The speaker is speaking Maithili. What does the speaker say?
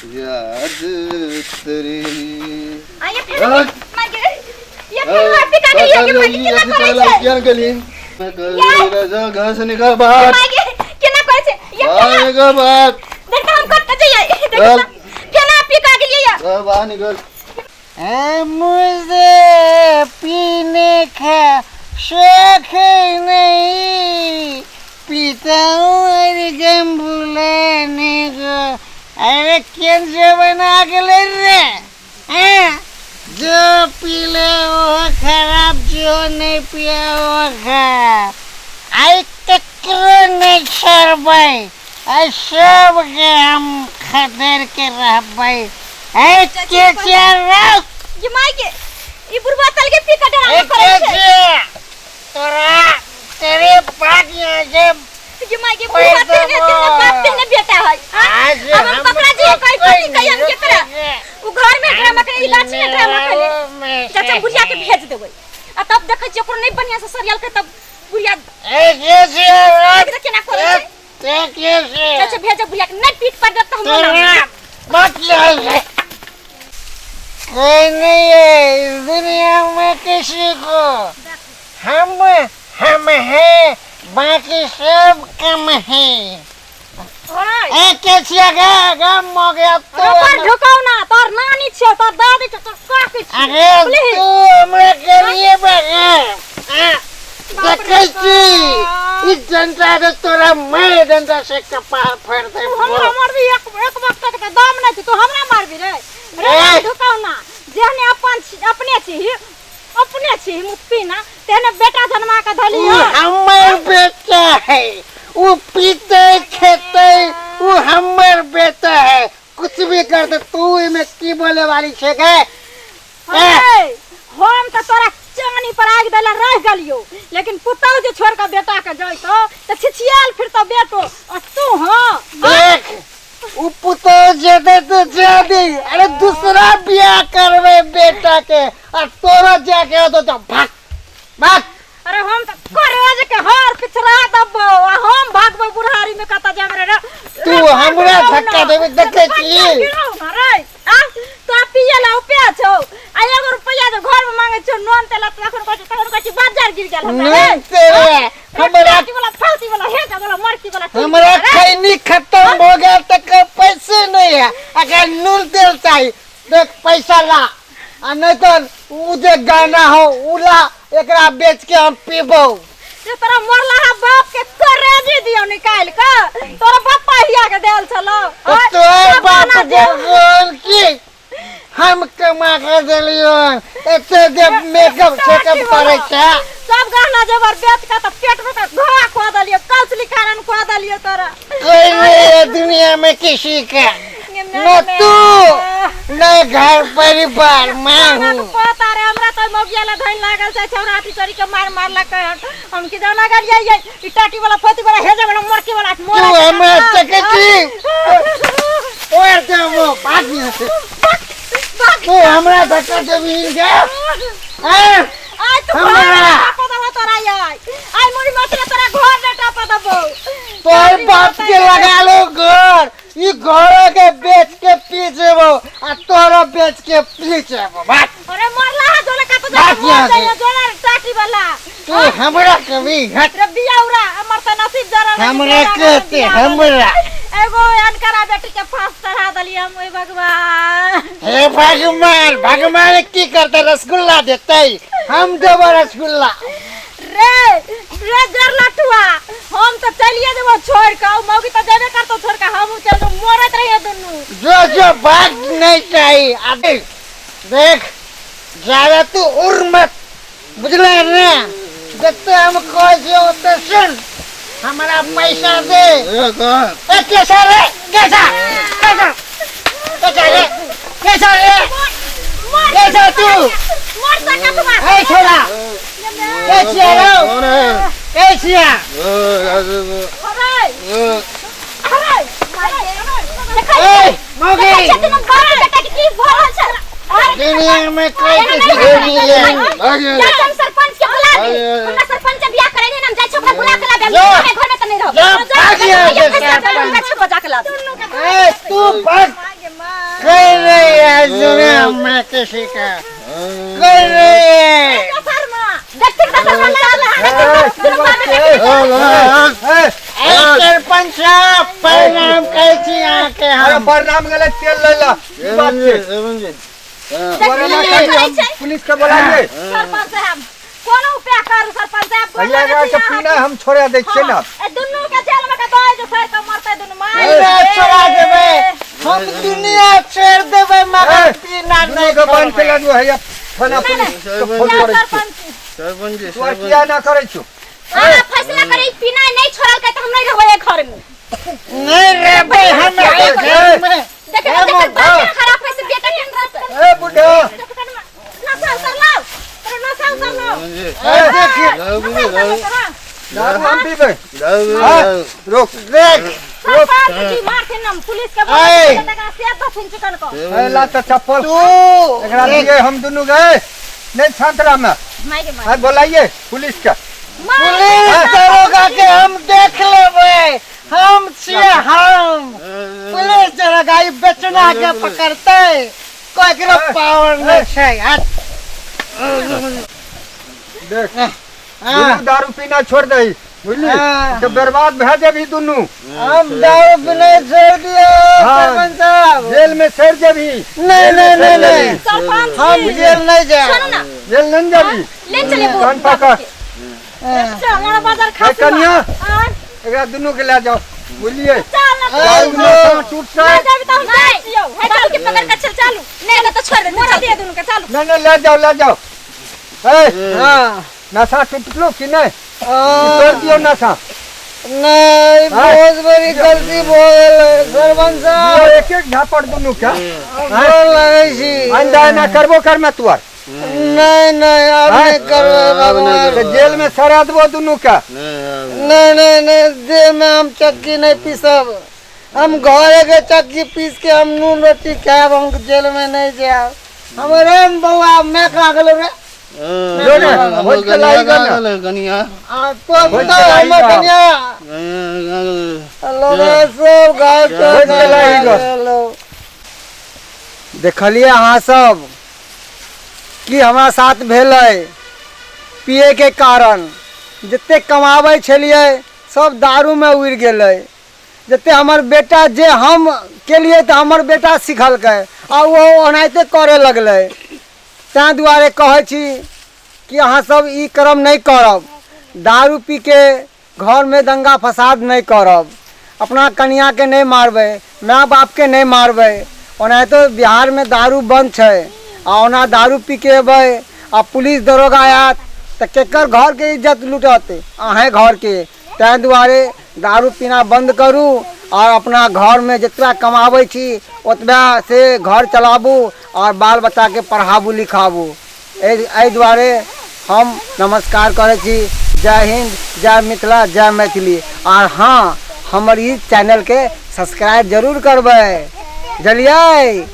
याद तेरी। आ ये फेर माय गे, ये फेर आप का गेलियै ये माय गे, केना करै छै? किया गेली घास निकाल बाहर। माय गे, केना करै छै ये? बाहर केना निकल बाहर। देख हम कत जइयै, देख चल। केना पी का गेलियै ये? चल बाहर निकल। ए, मुझे पीने का शौक नहीं, पीता हूँ अरे गम भुलाने को। अरे केन जमाना आ गेलै रे हैं? जो पी ले वो खराब, जो नहीं पिया वो खराब। आई ककरो नहीं छोड़बै, आई सबके हम खदेड़ के रहबै। ए के रख। ये माय गे, ई बुढ़वा तल के पी का डरामा ए करै के छै। तोरा तेरे बाप यहाँ से। ये my गे, बुढ़वा पैसा तेहने तेहने बाप तेहने बेटा है। आज अब हम पकड़ा जी कोई कथी कही हम केकरा? उ घर में ड्रामा करे, ई गाछी में ड्रामा करे। चाचा, बुढ़िया के भेज देबै आ तब देखै छियै ओकरो नहि बढ़िया से सरियल के तब बुढ़िया देख देख केना करै छै। चाचा, भेजो बुढ़िया के, नहि पीट पर देत तऽ हमरो नाम लेब। कोई नहीं है इस दुनिया में किसी को, हम हैं, बाकी सब कम है। हय, ए कैसिया गा गम हो गया तो। अरे पर ढुकाउ ना, तोर नानी छियौ, तोर दादी छियौ, तोर काकी छियौ। अरे बुझलिही? तू हमरा गरीब है, देखै छी ई डंडा के तोरा मैं डंडा से कपार फोड़ दे। तू हमरा मारबी? एक एक वक्त के तऽ दाम नहि छै, तू हमरा मारबी रे? रे ए! ढुकाउ ना, जेहने अपन अपने छी, अपने छी मुक्ति ना, तेहने बेटा जन्मा के धली। उ हमर बेटा है, उ पीते खेते, उ हमर बेटा है, कुछ भी कर दे। तू एमे की बोले वाली छे गे? हे, हम तऽ तोरा चानी पर आगि देला रहि गेलियो, लेकिन पुतहु जे छोड़ के बेटा के जइतो तऽ छिछियाल फिरतो बेटो आ तू। हाँ। देख, उ पुतोह जेते तो जा दे, अरे दूसरा बियाह करबे बेटा के आ तोरा जाके होतो तो भाग भाग। अरे हम तऽ करेज के हार पिछड़ा दबो आ हम भागबो बुढ़ारी में कतऽ जाब रे? तू हमरा धक्का देबे, देखै छी। रे आ तो पिए ला उपे छौ आ एगो रुपैया जे घर में मांगे छौ नून तेल तखन कहै छै, तखन कहै छै बाजार गिर गेल हमरा रे। नून तेल हमरा टाटी वाला, फांसी वाला, हेजा वाला, मरकी वाला टूटि हमरा गेल रे। खैनी खत्म हो गया तक पैसे नहीं है, अगर नून तेल चाहिए देख पैसा ला, आ नहीं तो उ जे गाना हो उ ला, एकरा बेच के हम पीबो। जे तोरा मरला हा बाप के करेजी दियौ निकालि के, तोरा बापा हिया के देल छलो। तो तोर बाप देलखुन की हम कमा के देलियन? एते जे मेकअप सेकअप करै छै। सब गहना जेवर बेच के तऽ पेट में के घोड़ा खुआ देलियौ, कौचली कारण खुआ देलियौ तोरा। कोई नहीं है दुनिया में किसी का, न तू न घर परिवार, मैं हूँ। पता रे, हमरा तऽ मौगिया ला धइन लागल छै, छौड़ा टिचरी के मार मारलक। हम की जाना गेलियै ई टाटी वाला, फोती वाला, हेजे वाला, मोरकी वाला। तू हमरा सकै छी ओए देबो, भाग यहाँ से। तू हमरा धक्का देबही गे? हैं? आइ तू घर हमरा। टापा देबो तोरा, आइ आइ मुड़ी मछली तोरा घर ने टापा देबो। तोर बाप के लगा लो घर, ई घर के बेच के पी जेबो आ तोरो बेच के पी जेबो, भाग। अरे मरला है जोले का तो भाग यहाँ से। जोले टाटी वाला। तू हमरा कभी हट। रे बियाउरा, हमर त नसीब जरा। हमरा कहते हमरा। एगो अनकरा बेटी के फांस चढ़ा देलियै हम, ओय भगवान। हे भगवान, भगवान की करते? रसगुल्ला देते, हम देबो रसगुल्ला। रे रे जर लटुआ, हम त चलिए जेबो छोड़ के, मौगी त जेबे करतो छोड़ के, हमहू चल मरत रहिए दुनू। जो जो भाग नहीं चाहिए। अबे देख, ज्यादा तू उड़ मत, बुझले ने? जते हम कहै छियै ओते सुन, हमरा पैसा दे। ए, कौन? ए कैसा रे, कैसा कैसा कैसा रे, कैसा रे, कैसा तू? मर सका तुम्हारा। ए छोरा, कैसिया रे? कौन है? कैसिया? ए, अरे ए, अरे ए मौगी, बेटा के की भऽ रहल छै? दुनिया में कोई किसी के नहीं है। भाग यहाँ से। चाचा, हम सरपंच के बुला दी। अरे। हमरा सरपंच से बियाह करे ने, हम जाइ छी ओकरा बुला के लाबे। जा। हम घर में त नहीं रहब। जा, भाग यहाँ से सरपंच। जाके लाबे। ए तू भाग। कोई नहीं है दुनिया में किसी का, कोई नहीं है। देखते ए सरपंच साहब, प्रणाम कहै छी अहाँके अरे हम। प्रणाम गेलै तेल लै ला। ई बात छै। तोरा ना कही हम पुलिस के बोलाइए। सरपंच साहब, कोनो उपाय करू सरपंच साहब। गोर भैया लगै छी के अहाँके। पीना हम छोड़ा दै छियै ना। हाँ, ए दुनू के जेल में के दऽ जे सड़ के मरतै दुनू माय। पीना छोड़ा देबै हम, दुनिया छोड़ देबै मगर ए, पीना दुनू नहीं के बांध के छोड़बै। लऽ जो हैया थाना, पुलिस के फोन करै छियै। सरपंच जी, तू आर किया ना करै छौ? अहाँ फैसला करी, पीना नहीं छोड़लकै तऽ हम नहीं रहबै एहि घर में। नहीं रहबै हम एहि घर में। देखे देखे, बाप खराब है से बेटा केन रहतै? ए बुढ़ा, नशा उतर लाओ तोरा, नशा उतर लाओ। ए, देखिए नशा उतर लाओ तोरा। दारू हम पीबै। हाँ, रोक। देख सरपंच जी मारथिन हम पुलिस के ऐ। बोलथिन तकरा से दथिन चिकन को। ए ला तऽ चप्पल तू एकरा दिए हम दुनू गए नहीं शांत रह में। माय के माय। हाँ, बोलाइए पुलिस के। पुलिस दरोगा के हम देख लेबै, हम छियै हम। पुलिस दरोगा ई बेचना के पकड़तै, ककरो पावर नहि छै। हट। देख, हाँ। दुनू दारू पीना छोड़ दही, बुझली? हाँ। तऽ बर्बाद भए जेबही दुनू। हम दारू पीना छोड़ दियो। हाँ। सरपंच साहब, जेल में सड़ जेबही। नहीं नहीं नहीं नहीं, सरपंच हम जी, जेल नहीं जाए। सुनू ना। जेल नहीं जेबही। ले चले कान पकड़। चल ना बाजार खा। ए, कनिया, एकरा दुनू के ले जाओ, बुझलिए? चल ना। दारू नशा टूट नहीं जाए। जाबी तो हम जाइ छियौ। हे बाबू के पकड़ के चल, चालू नहीं तो छोड़ दे, मोड़ा दे दुनू के, चालू। नहीं नहीं, ले जाओ ले जाओ। ए, हाँ। नशा टूटलो कि नहीं? आ, छोड़ दियो नशा। नहीं। हाँ। बहुत बड़ी गलती भऽ गेल सरपंच दियो साहब। एक एक झापड़ दुनू के। गोर लगै छी। आइंदा एना करबो करमे तू आर? नहीं नहीं, अब हाँ? नहीं करबै भगवान। तऽ जेल में सड़ा देबो दुनू के। नहीं नहीं नहीं, देह में हम चक्की नहीं पीसब, हम घरे के चक्की पीस के हम नून रोटी खायब, हम जेल में नहीं जायब। हमरे बौआ, मैं कहाँ गेलो रे? जो ने, भोज के लाई गा ने। कनिया। आ, तो भोज तो के लाई हमर गा। कनिया लोग सब गाय भोज के लाई गा। देखलिए अहाँ सब कि हमरा साथ भेलै पियैके कारण। जतेक कमाबै छलियै सब दारूमे उड़ि गेलै। जतेक हमर बेटा जे हम केलियै तऽ हमर बेटा सिखलकै आ ओहो ओनाहिते करय लगलै। ताहि दुआरे कहै छी कि अहाँसभ ई कर्म नहि करब, दारू पीके घरमे दङ्गा फसाद नहि करब, अपना कनिआँके नहि मारबै, माय बापके नहि मारबै। ओनाहितो बिहारमे दारू बन्द छै आ ओना दारू पीके अयबै आ पुलिस दरोगा आयत तऽ केकर घरके इज्जत लूटत? अहेँ घरके। ताहि दुआरे दारू पीना बन्द करू आओर अपना घरमे जतबा कमाबै छी ओतबा से घर चलाबू आओर बाल बच्चाके पढ़ाबू लिखाबू। एहि दुआरे हम नमस्कार करै छी। जय हिन्द, जय मिथिला, जय मैथिली। आर हँ, हमर ई चैनलके सब्सक्राइब जरूर करबै, बुझलियै?